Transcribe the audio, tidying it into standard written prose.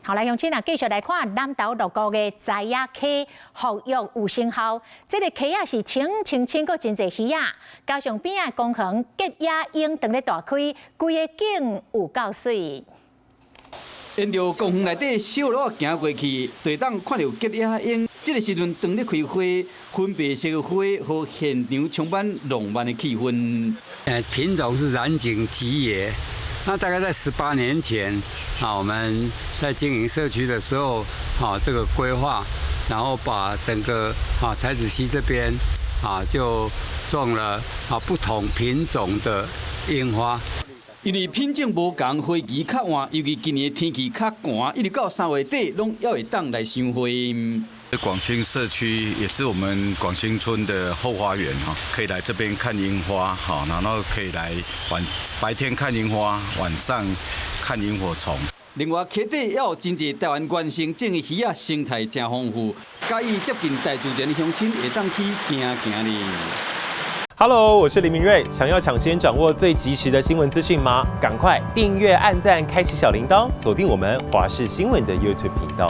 好來，鄉親啊，繼續來看南投鹿谷的知仔溪復育有成效。這个溪仔是清清清閣真濟魚仔，加上邊仔公園吉野櫻當咧大開，規个景有夠媠。沿著公園內底小路仔行過去，就會當看著吉野櫻。這个時陣當咧開花，粉白色的花，予現場充滿浪漫的氣氛。品種是染井吉野。那大概在18年前，啊，我們在經營社區的時候，啊，這個規劃，然後把整個啊柴子溪這邊啊就種了啊不同品種的櫻花。因為品種無仝，花期較晚，尤其今年天氣較寒，一直到3月底，攏猶會當來賞花。廣興社區也是我們廣興村的後花園哈，可以來這邊看櫻花哈，然後可以來晚白天看櫻花，晚上看螢火蟲。另外，溪底也有真濟台灣原生種的魚仔，生態誠豐富，佮意接近大自然的鄉親會當去行行咧。 Hello，我是林明瑞。想要搶先掌握最及時的新聞資訊嗎？趕快訂閱、按讚、開啟小鈴鐺，鎖定我們華視新聞的 YouTube 頻道。